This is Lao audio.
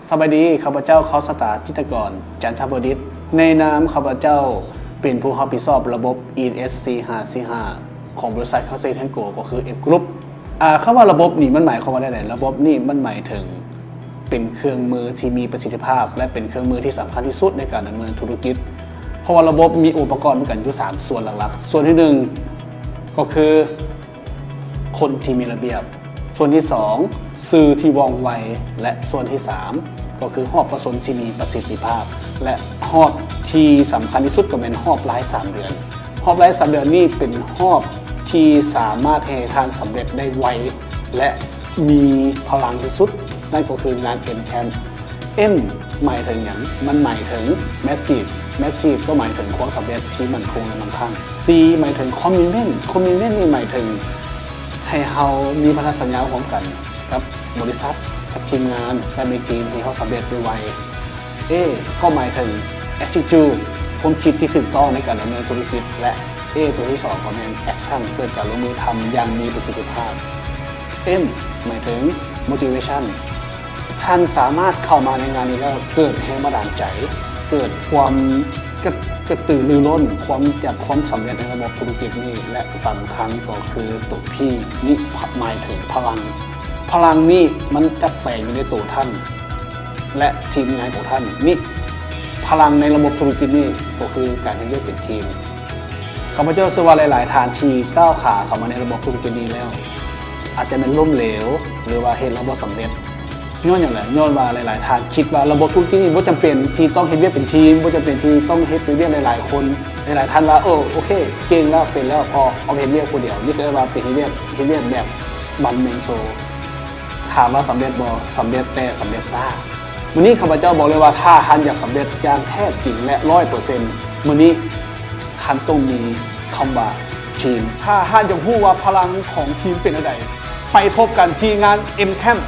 ສະບາຍດີ, ຂ້າພະເຈົ້າ ຄອດສະຕາ ຈິດຕະກອນ ຈັນທະບໍດິດ, ໃນນາມຂ້າພະເຈົ້າເປັນຜູ້ຮັບຜິດຊອບລະບົບ ອີເອສ ສີ່ຫ້າສີ່ຫ້າ ຂອງບໍລິສັດ ຄາເຊນ ແອນ ໂກ ກໍຄື F Group. ອາ ຄຳວ່າລະບົບນີ້ມັນໝາຍຄວາມວ່າແນວໃດ? ລະບົບນີ້ມັນໝາຍເຖິງ ເປັນເຄື່ອງມືທີ່ມີປະສິດທິພາບ ແລະ ເປັນເຄື່ອງມືທີ່ສຳຄັນທີ່ສຸດໃນການດຳເນີນທຸລະກິດ, ເພາະວ່າລະບົບມີອົງປະກອບນຳກັນຢູ່ສາມສ່ວນຫຼັກໆ. ສ່ວນທີໜຶ່ງ ກໍຄືຄົນທີ່ມີລະບຽບ, ສ່ວນທີສອງ ສື່ທີ່ວ່ອງໄວ ແລະ ສ່ວນທີສາມ ກໍຄືຮອບປະຊຸມທີ່ມີປະສິດທິພາບ ແລະ ຮອບທີ່ສຳຄັນທີ່ສຸດກໍແມ່ນຮອບລາຍສາມເດືອນ. ຮອບລາຍສາມເດືອນນີ້ເປັນຮອບທີ່ສາມາດເຮັດໃຫ້ທ່ານສຳເລັດໄດ້ໄວ ແລະ ມີພະລັງທີ່ສຸດ, ນັ້ນກໍຄືງານ MCASH. M ໝາຍເຖິງຫຍັງ? ມັນໝາຍເຖິງ Massive, Massive ກໍໝາຍເຖິງຄວາມສຳເລັດທີ່ໝັ້ນຄົງ ແລະ ໝັ້ງຄັ່ງ. C ໝາຍເຖິງ Commitment, Commitment ນີ້ໝາຍເຖິງໃຫ້ເຮົາມີພັນທະສັນຍາຮ່ວມກັນກັບບໍລິສັດ, ກັບທີມງານ, ກັບໃນທີມທີ່ເຮົາສຳເລັດໄວໆ. A ກໍໝາຍເຖິງ Attitude, ຄວາມຄິດທີ່ຖືກຕ້ອງໃນການດຳເນີນທຸລະກິດ ແລະ A ຕົວທີສອງກໍແມ່ນ Action, ເກີດການລົງມືທຳຢ່າງມີປະສິດທິພາບ. M ໝາຍເຖິງ Motivation, ທ່ານສາມາດເຂົ້າມາໃນງານນີ້ແລ້ວເກີດແຮງບັນດານໃຈ, ເກີດຄວາມກະ ກະຕືລືລົ້ນ, ຄວາມຢາກ ຄວາມສຳເລັດໃນລະບົບທຸລະກິດນີ້ ແລະ ສຳຄັນກໍຄືຕົວ P ນີ້ ໝາຍເຖິງພະລັງ. ພະລັງນີ້ມັນຈະແຝງຢູ່ໃນໂຕທ່ານ ແລະ ທີມງານຂອງທ່ານນີ້. ພະລັງໃນລະບົບທຸລະກິດນີ້ກໍຄືການເຮັດວຽກເປັນທີມ. ຂ້າພະເຈົ້າເຊື່ອວ່າຫຼາຍໆທ່ານທີ່ກ້າວຂາເຂົ້າມາໃນລະບົບທຸລະກິດນີ້ແລ້ວ ອາດຈະແມ່ນລົ້ມເຫຼວ ຫຼືວ່າເຮັດແລ້ວບໍ່ສຳເລັດ. ຍ້ອນຫຍັງລະ? ຍ້ອນວ່າຫຼາຍໆທ່ານຄິດວ່າລະບົບທຸລະກິດນີ້ບໍ່ຈຳເປັນທີ່ຕ້ອງເຮັດວຽກເປັນທີມ, ບໍ່ຈຳເປັນທີ່ຕ້ອງເຮັດວຽກຫຼາຍໆຄົນ. ຫຼາຍໆທ່ານວ່າ ເອີ ໂອເຄ ເກັ່ງແລ້ວ ເປັນແລ້ວ ພໍເອົາເຮັດວຽກຜູ້ດຽວ. ນີ້ກໍເອີ້ນວ່າເປັນເຮັດວຽກ ເຮັດວຽກແບບ one man show. ຖາມວ່າສຳເລັດບໍ່? ສຳເລັດ, ແຕ່ສຳເລັດຊ້າ. ມື້ນີ້ຂ້າພະເຈົ້າບອກເລີຍວ່າ ຖ້າທ່ານຢາກສຳເລັດຢ່າງແທ້ຈິງ ແລະ ຮ້ອຍເປີເຊັນ ມື້ນີ້ທ່ານຕ້ອງມີຄຳວ່າທີມ. ຖ້າທ່ານຢາກຮູ້ວ່າພະລັງຂອງທີມເປັນແນວໃດ, ໄປພົບກັນທີ່ງານ MCASH.